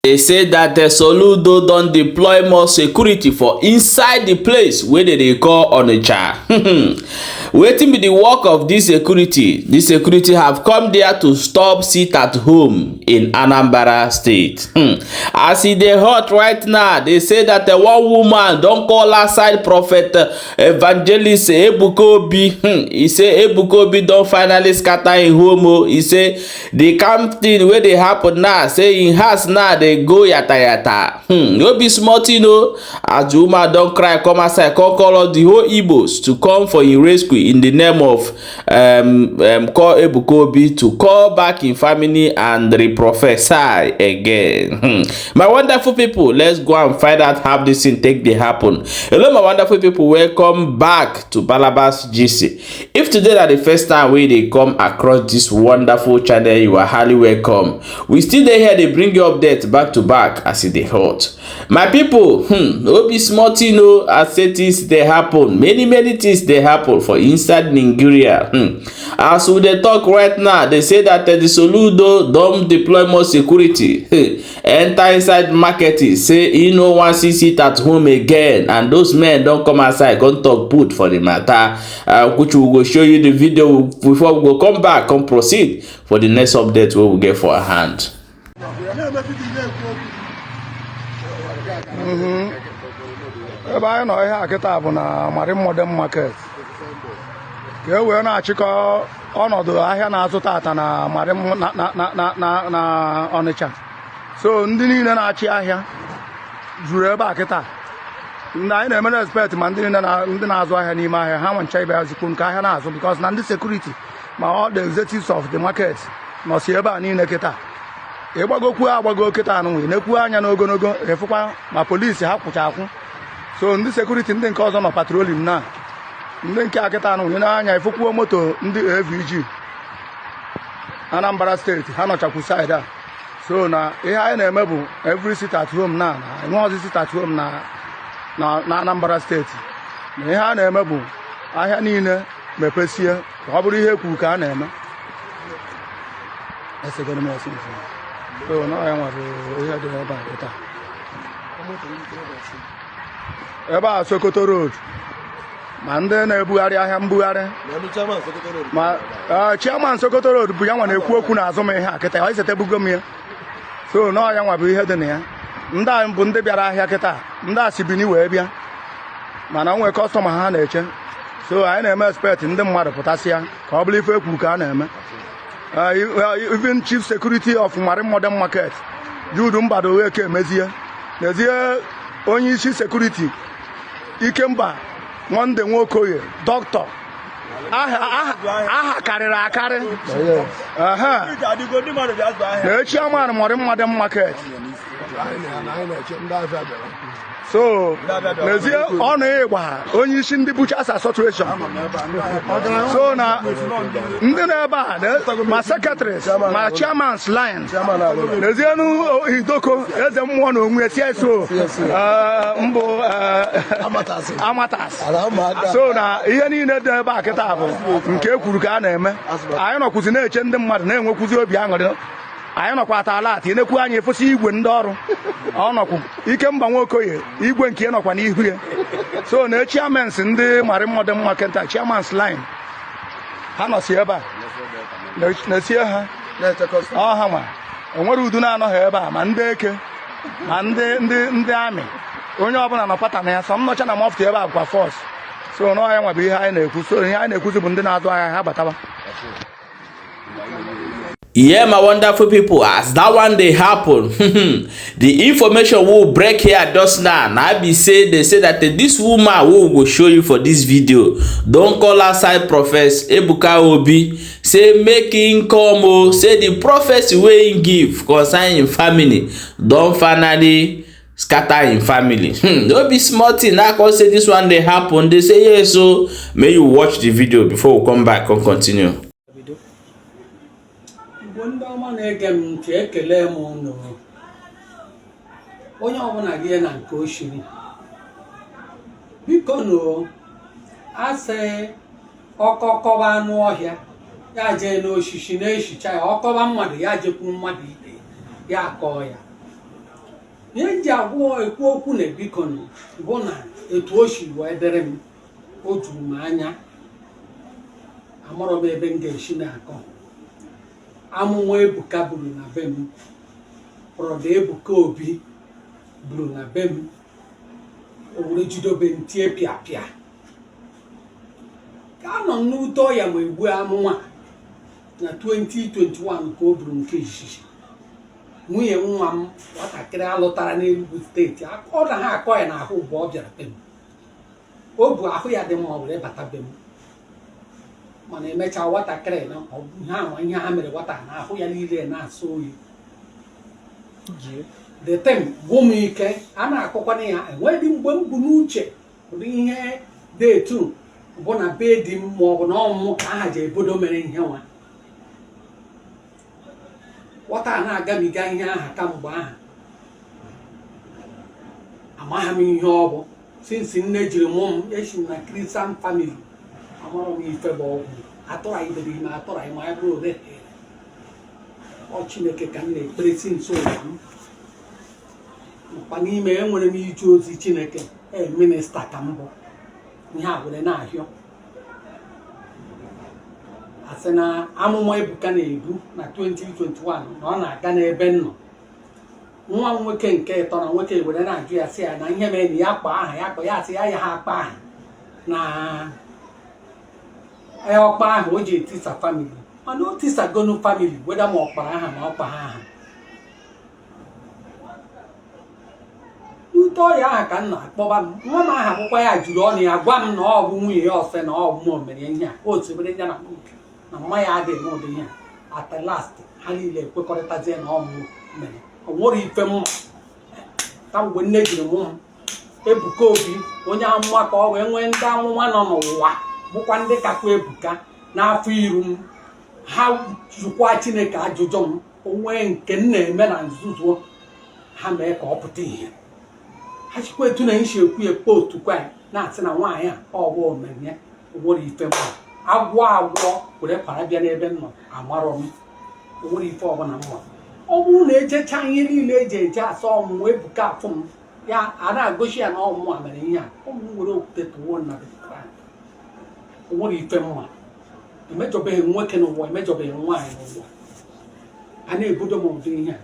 They say that the Soludo don deploy more security for inside the place wey dem dey call Onitsha. Wetin be the work of this security? This security have come there to stop sit at home in Anambra State. As e dey hot right now, they say that the one woman don call outside Prophet Evangelist Ebuka Obi. E say Ebuka Obi don finally scatter im home o. E say the kind thing wey dey happen now, say im house now dey go yata yata. No be small thing o. As the woman don cry come outside, come call all the whole Igbos to come for im rescue in the name of call Ebuka Obi to call back im family and re-prophesy again. My wonderful people, let's go and find out how this thing take dey happen. Hello, my wonderful people, welcome back to Balabas GC. If today na the first time wey dey come across this wonderful channel, you are highly welcome. We still dey here dey bring you update back to back as e dey hot. My people, no be small thing o, as say things dey happen. Many many things dey happen for inside Nigeria. As we dey talk right now, they say that the Soludo don deploy more security, enter inside market, say e no wan see sit at home again, and those men don come outside come talk put for the matter, which we go show you the video before we go come back come proceed for the next update wey we get for our hand. Ebe anyị nọ ihe a kịta bụ na Marine Modern Market, ka e wee na-achịkọ ọnọdụ ahịa na-azụ tata na Marine na Ọnịcha. So ndị niile na-achị ahịa juru ebe a kịta. Ndị anyị na-eme respect, ma ndị niile na ndị na-azụ ahịa n'ime ahịa ha nwe ncha ibe ya zikwu nke ahịa na-azụ, because na ndị security ma all the executives of the market nọsi ebe a niile kịta. Ịgbagokwu agbago kịta anụ nwee nekwu anya n'ogologo, efukwa ma polisi ha kwụcha akwụ. So ndị security ndị nke ọzọ nọ patrolling na ndị nke akịta anụ nwee n'anya, efukwuo moto ndị AVG Anambra Steeti, ha nọchakwu side a. So na ihe anyị na-eme bụ every sit at home na enwe ọzọ sit at home na Anambra Steeti, na ihe a na-eme bụ ahịa niile mepesie, ka ọ bụrụ ihe ekwuru ka a na-eme. Esegoro m esi nso. So na ya nwere ihe dị ebe a kịta, ebe a Sokoto Road, ma ndị na-ebugharị ahịa mbugharị, ma chairman Sokoto Road bụ ya nwa na-ekwu okwu n'azụ m ihe a kịta. Ọ isetebugo m ya. So na ya nwa bụ ihe dị na ya. Ndị a bụ ndị bịara ahịa kịta, ndị a si Bini wee bịa, mana nwee customer ha na-eche. So anyị na-eme expect ndị mmadụ pụtasịa ka ọ bụrụ ife ekwu ka a na-eme. Even chief security of Marine Modern Market, Jude Mbado Eke emezie, n'ezie onye isi security Ikemba Monde Nwokoye, dọkịta aha aha karịrị akarị. Aha na chairman Marine Modern Market. So n'ezie ọnụ ịgba onye isi ndị Butchers Association. So na ndị nọ ebe a ma secretaries ma chairman's line, n'ezie nu Idoko eze mmụọ na onwe CSO mbụ Amatas. So na ihe niile dị ebe a kịta bụ nke e kwuru ka a na-eme. Anyị nọkwụzi na-eche ndị mmadụ, na-enwekwuzi obi aṅụrị. Anyị nọkwa ata ala ata enekwu anyị efụsị igwe ndị ọrụ ọ nọkwu Ikemba Nwokoye, igwe nke nọkwa n'ihu ya. So na chairmans ndị Marine Modern Market, chairmans line, ha nọsi ebe a na-esie ha ọ ha nwa enwere udu na-anọghị ebe a, ma ndị eke ma ndị amị, onye ọbụla nọ pata na ya. Sọ m nọcha na mọfti ebe a bụkwa force. So na ọya nwa bụ ihe anyị na-ekwu. So ihe anyị na-ekwuzi bụ ndị na-azụ ahịa ha batawa. Yeah, my wonderful people, as that one dey happen, the information wey we break here just now na be say they say that this woman wey we go show you for this video don call outside Prophet Ebuka Obi, say make him come o, say the prophecy wey him give concern him family don finally scatter him family. No be small thing. Na come say this one dey happen. They say yes o. Make you watch the video before we come back come continue. Igbo ndị ọma na-ege m ntị, ekele m unu. Onye ọbụla gị na nke oshiri, biko nụ, asị ọkọkọba anụ ọhịa ya jee n'osisi na-ehicha ya, ọkọba mmadụ ya jekwuru mmadụ ibe ya akọọ ya. Ihe m ji agwụ ekwu okwu na biko bụ na etu o si wee dịrị m, o juru m anya. Amarọ m ebe m ga-esi na-akọ. Amụma Ebuka buru na be m, Brother Ebuka Obi buru na be m, o were jidobe m tie pịa pịa ka anọ m n'ute ọya ma egbu amụma na 2021 ka o buru nke izizi. Nwunye nwa m nwatakịrị alụtara n'Enugu steeti, ọ na ha akọ ya n'ahụ mgbe ọ bịara be m. O bu ahụ ya dị mma were bata be m, mana emechaa nwatakịrị na ihe ahụ ihe ha mere nwata na ahụ ya niile na-asọ oyi. The thing gwụ m ike a na-akọkwana ya. Enweghị mgbe m bụ n'uche ụdị ihe dị etu bụ na be di m ma ọ bụ na ọmụmụ ka aha ji ebodo mere ihe nwa nwata a na-agabiga ihe aha kamgbe aha. Amaghị m ihe ọ bụ. Since nne jiri mụ m, esi m na Christian family, amarọ m ife bụ ọgwụ atụrụ anyị debe ime atụrụ anyị ma ya bụrụ ole. Ọ Chineke ka m na-ekpere since ụwa m nakwa n'ime enwere m ije ozi Chineke. Ee, minister ka m bụ. Ihe a were na-ahịọ asị na amụma Ebuka na-ebu na 2021 na ọ na-aga n'ebe m nọ. Nwa m nwoke nke ịtọ na nwoke were na-ajụ ya sị ya na ihe mere na ya kpọọ aha ya kpọọ ya, sị ya ya ha akpa aha na ọkpa ahụ o ji etisa family, mana o tisagonu family weda ma ọ kpara aha ma ọ kpa ha aha. Ute ọrịa ahụ ka m na-akpọba m nwa m aha akwụkwọ ya juru ọnụ ya gwa m na ọ bụ nwunye ya ọsị na ọ bụ m mere ihe a. O tibere ya na na mma ya adịghị eme ụdị ihe a. At last ha niile ekwekọrịtazie na ọ mụ mere. Ọ nwere ife mma kamgbe nne jiri mụ m. Ebuka Obi onye amụma ka ọ wee nwee ndị amụma nọ n'ụwa bụkwa ndị kakwa Ebuka n'afọ iru m. Ha jụkwa Chineke ajụjụ m onwe nke m na-eme na nzuzo, ha mee ka ọ pụta ihe. Ha chịkwa etu na nshi ekwu ya postukwa ya na-asị na nwaanyị a ọ bụ omenye nwere ife mma agwọ agwọ were kwara bịa n'ebe m nọ. Amarọ m onwere ife ọbụla mma. Ọ bụrụ na ejecha ihe niile eji eje asa ọmụmụ Ebuka afụ m ya a na-agosi ya na ọmụmụ a mere ihe a, ụmụ m were okwute tụwo na onwere ife mma. Emejọbeghị nwoke n'ụwa, emejọbeghị nwaanyị n'ụwa, a na-ebudo m ụdị ihe a.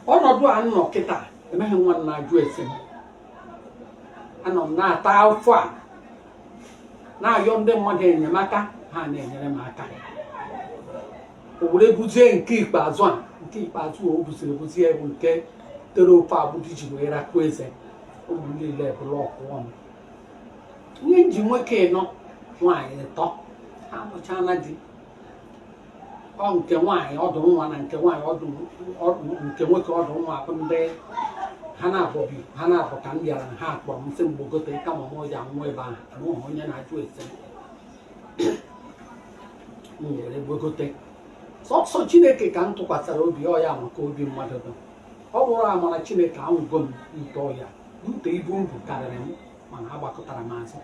Ọnọdụ a nọ kịta emeghị nwa m na-ajụ ese m. Anọ m na-ata afọ a na-ayọ ndị mmadụ enyemaka, ha na-enyere m aka. O were buzie nke ikpeazụ a, nke ikpeazụ o buziri ebuzie bụ nke tere ofe agbụdị ji wee rakụ eze. Ụmụ m niile bụrụ ọkụọ m. Ihe nji nwoke ịnọ, nwaanyị ịtọ, ha amụchana di. Ọ nke nwaanyị ọdụ nwa na nke nwaanyị ọdụ nke nwoke ọdụ nwa bụ ndị ha na-abọbi ha na-abọ ka m bịara. Ha kpọrọ m sị m gbogote kama m ji anwụ ebe ahụ, enweghị onye na-ajụ ese m were gbogote. Sọsọ Chineke ka m tụkwasara obi. Ọ ya maka obi mmadụ dị ọ bụrụ amara Chineke anwụgo m ute ọya ute ibu mbụ karịrị m, mana agbakọtara m azụ.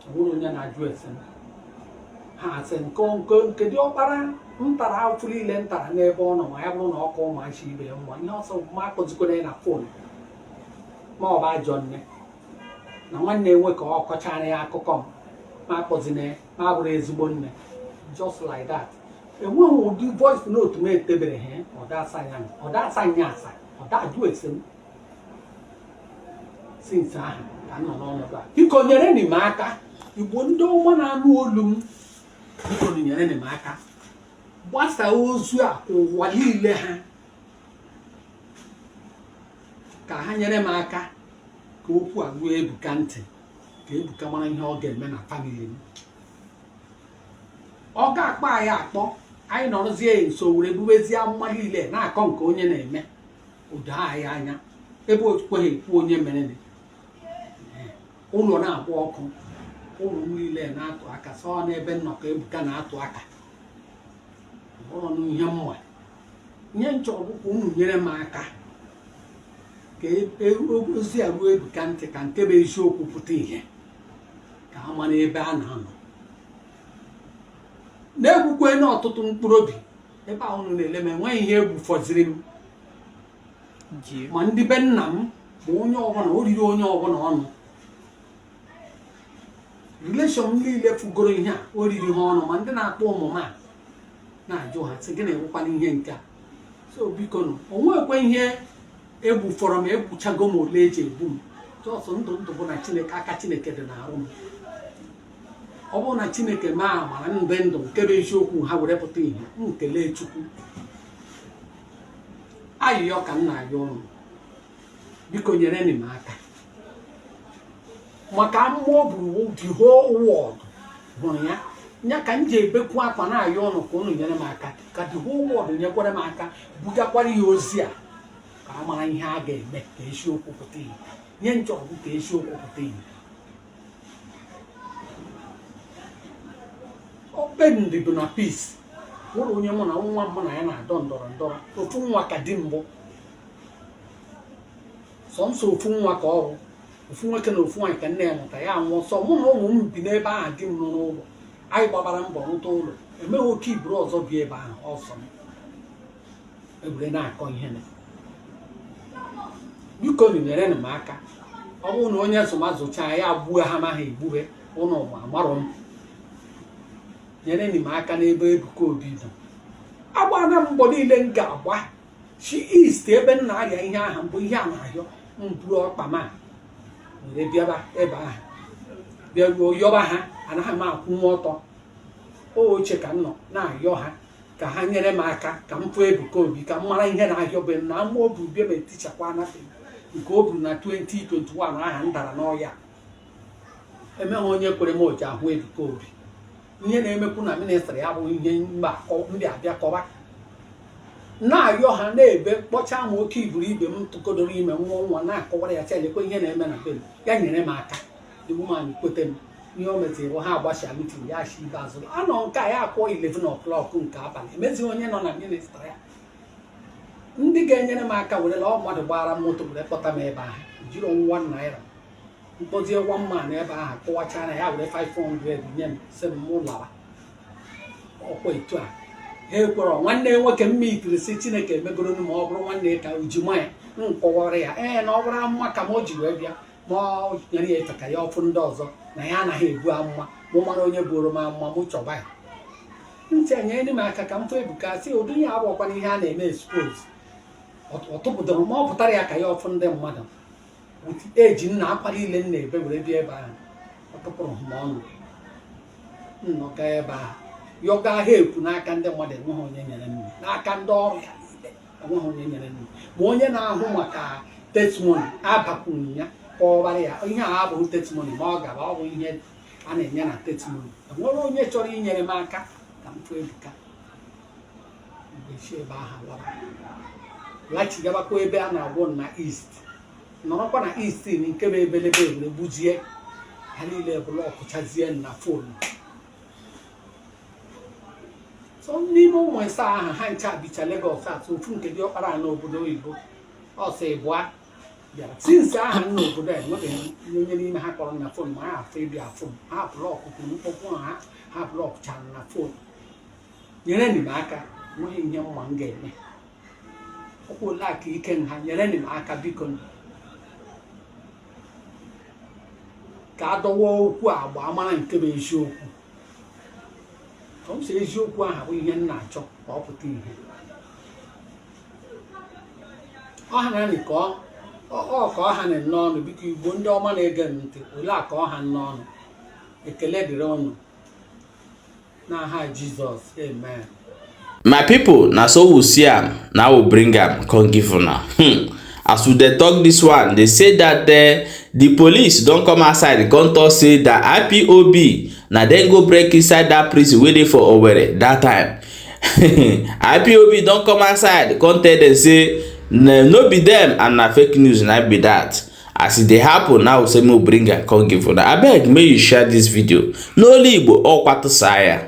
Onwere onye na-ajụ ese m. Ha asị nke nke nke dị ọkpara m tara afụ niile m tara n'ebe ọ nọ, ma ya bụrụ na ọkụ ụmụachi ibe ya mma ihe ọsọ ma akụzikwara ya na phone ma ọ bụ ajọ nne na nwanne enwe ka ọ kọchara ya akụkọ m ma akpọzina ya ma bụrụ ezigbo nne. Just like that, enweghị ụdị voice note m etebere ha. Ọ da asa ya, ọ da asa nya asa, ọ da ajụ ese m. Since ahụ ka m nọ n'ọnọdụ a. Biko nyere m aka, Igbo ndị ọma na-anụ olu m, biko nyere m aka gbasaa ozu a ka ụwa niile ha ka ha nyere m aka ka okwu a ruo Ebuka ntị, ka Ebuka mara ihe ọ ga-eme na family m. Ọ ga-akpọ anyị akpọ anyị nọrọzie ya nso were bubezie amụma niile na-akọ nke onye na-eme ụdọ anyị anya ebe o kweghị ekwu onye mere ụlọ na-agba ọkụ, ụlọ niile na-atụ aka sọ n'ebe nnọkọ Ebuka na-atụ aka bụrụ n'ihe mma. Ihe m chọrọ bụ ka unu nyere m aka ka ozi a ruo Ebuka ntị, ka nke bụ eziokwu pụta ìhè, ka a mara ebe a na-anọ na-egbukwe n'ọtụtụ mkpụrụ obi ebe a unu na-ele m. Enweghị ihe egwu fọziri m. Ma ndị be nna m, ma onye ọbụla, o riri onye ọbụla ọnụ. Relation m niile fugoro ihe a, o riri ha ọnụ. Ma ndị na-akpọ ụmụ m a na-ajụ ha sị, "Gịnị ewekwana ihe nke a?" So biko nụ, o nwekwa ihe egbu fọrọ m. Egbuchago m ole eji egbu m. Just ndụ ndụ bụ na Chineke, aka Chineke dị n'arụ m. Ọ bụrụ na Chineke mee amara, ndị ndụ nke bụ eziokwu ha were pụta ìhè, m kelee Chukwu. Ayịyọ ka m na-ayọ ụnụ, biko nyere m aka, maka mmụọ buru the whole world hụrụ ya. Ya ka m ji ebekwu akwa na-ayọ ụnụ ka ụnụ nyere m aka, ka the whole world nyekwara m aka, bugakwara ya ozi a, ka a mara ihe a ga-eme ka eziokwu pụta ìhè. Ihe nchọrọ bụ ka eziokwu pụta ìhè. Okpendị bụ na peace nwere onye mụ na nwa mụ na ya na-adọ ndọrọ ndọrọ. Ofu nwa ka di mbụ, sọnsọ ofu nwa ka ọ bụ, ofu nwoke na ofu nwaanyị ka nne ya mụta. Ya nwụọ, sọ mụ na ụmụ m bi n'ebe ahụ di m nọ n'ụlọ. Anyị gbabara mbọ rụta ụlọ, emeghị oke iburu ọzọ bi ebe ahụ ọsọ m ewere na-akọ ihe na. Biko nyere m aka. Ọ bụrụ na onye zụmazụcha ya gbuo ha, ma ha egbube ụnụ ma amarọ m. Nyere m aka n'ebe Ebuka Obi nọ. Agbana m mbọ niile m ga-agba chi East, ebe m na-arịa ihe ahụ mbụ, ihe a na-ahịọ m buru ọkpa ma were bịaba ebe ahụ, bịaruo yọba ha. Anaghị m akwụnwu ọtọ, oche ka m nọ na-ayọ ha ka ha nyere m aka ka m fụ Ebuka Obi, ka m mara ihe na-ahịọ be m na ama o buru bịa ma etichakwa anafe nke o buru na 2021 aha m dara n'ọya. Emeghị onye kwere m oji ahụ Ebuka Obi. Ihe na-emekwu na ministry ya bụ ihe mba ndị abịa kọba na-ayọ ha na-ebe kpọchaa m oke iburu ibe m tụkodoro ime nwa nwa na-akọwara ya chelekwa ihe na-eme na be m, ya nyere m aka. The woman kwete m. Ihe o meziri bụ ha agbasha meeting, ya shi ibe azụ anọ nke a ya akwụọ 11 o'clock nke abalị. Emezighị onye nọ na ministry ya ndị ga-enyere m aka werela ọ mmadụ gbara moto were kpọta m ebe ahụ, jiri ₦1 mkpọzie one man ebe ahụ kụwachara ya, were 500 nye m, sị m mụ lawa. Ọkwa etu a ha ekwerọ. Nwanne nwoke m mitiri si Chineke emegoro ma ọ bụrụ nwanne ka uji nwa ya m kọwara ya ee na ọ bụrụ amụma ka m o ji wee bịa, ma ọ nyere ya efe ka ya ọfụ ndị ọzọ na ya anaghị ebu amụma. Mụ mara onye buoro m amụma, mụ chọba ya ntị enyere m aka ka m fụ Ebuka. Sị ụdị ya abụọkwana ihe a na-eme expose. Ọ tụpụtara ma ọ pụtara ya ka ya ọfụ ndị mmadụ eji nna akwa niile m na-ebe were bịa ebe ahụ. Ọ tụpụrụ m ọnụ nnọkọ ebe ahụ, yọga ha ekwu n'aka ndị mmadụ. Enweghị onye nyere m n'aka ndị ọrụ ya niile, enweghị onye nyere m. Ma onye na-ahụ maka testimony abakwuru ya, kọwara ya ihe a abụghị testimony, ma ọ gaba ọ bụ ihe a na-enye na testimony. Enwere onye chọrọ inyere m aka ka m fụ Ebuka. Mgbe si ebe ahụ laba, lachigabakwa ebe a na-agwọ na East, nọrọkwa na East nke bụ ebelebe ewere gbuzie ha niile, blockchazie na phone. So n'ime ụmụ ịsaa ahụ, ha ncha bicha Lagos atụ ofu nke dị ọkpara n'obodo oyibo ọsọ ịbụa bịara since aha m n'obodo a. Enwebeghị onye n'ime ha kpọrọ na phone ma ha afọ ịbịa afụ m. Ha block kwuru mkpọkpụ ha, ha blockchara na phone. Nyere m aka, nweghị ihe mma m ga-eme. Ọkwa ole aka ike nha, nyere m aka biko, ka a dọwa okwu agba amara nke bụ eziokwu. Sọmsọ eziokwu ahụ bụ ihe m na-achọ ka ọ pụta ihe. Ọha na ka ọ ka ọha na n'ọnụ. Biko, Igbo ndị ọma na-ege m ntị, ole a ka ọha n'ọnụ. Ekele dịrị ọnụ n'aha Jizọs, amen. My people, na so we see am, na we bring am come give una. As we dey talk this one, they say that the police don come outside come talk say that IPOB na dem go break inside that prison wey dey for Owerri that time. IPOB don come outside come tell dem say no be dem and na fake news na be that. As e dey happen now, we say make we bring am come give una. Abeg, make you share this video n'olu Igbo. Ọkwa tụsaa ya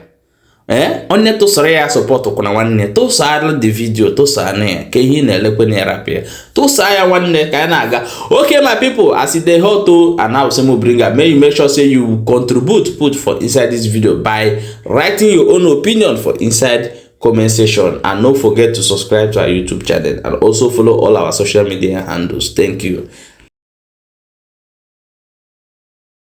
ee, onye tụsara ya support kwana nwanne. Tụsara the video, tụsaa na ya ka ihe ị na-elekwe na ya ya, tụsaa ya nwanne, ka anyị na-aga. Okay, my people, as e dey hot o, and now say make we bring am, make you make sure say you contribute, put for inside this video by writing your own opinion for inside. comment section and no forget to subscribe to our YouTube channel and also follow all our social media handles. Thank you.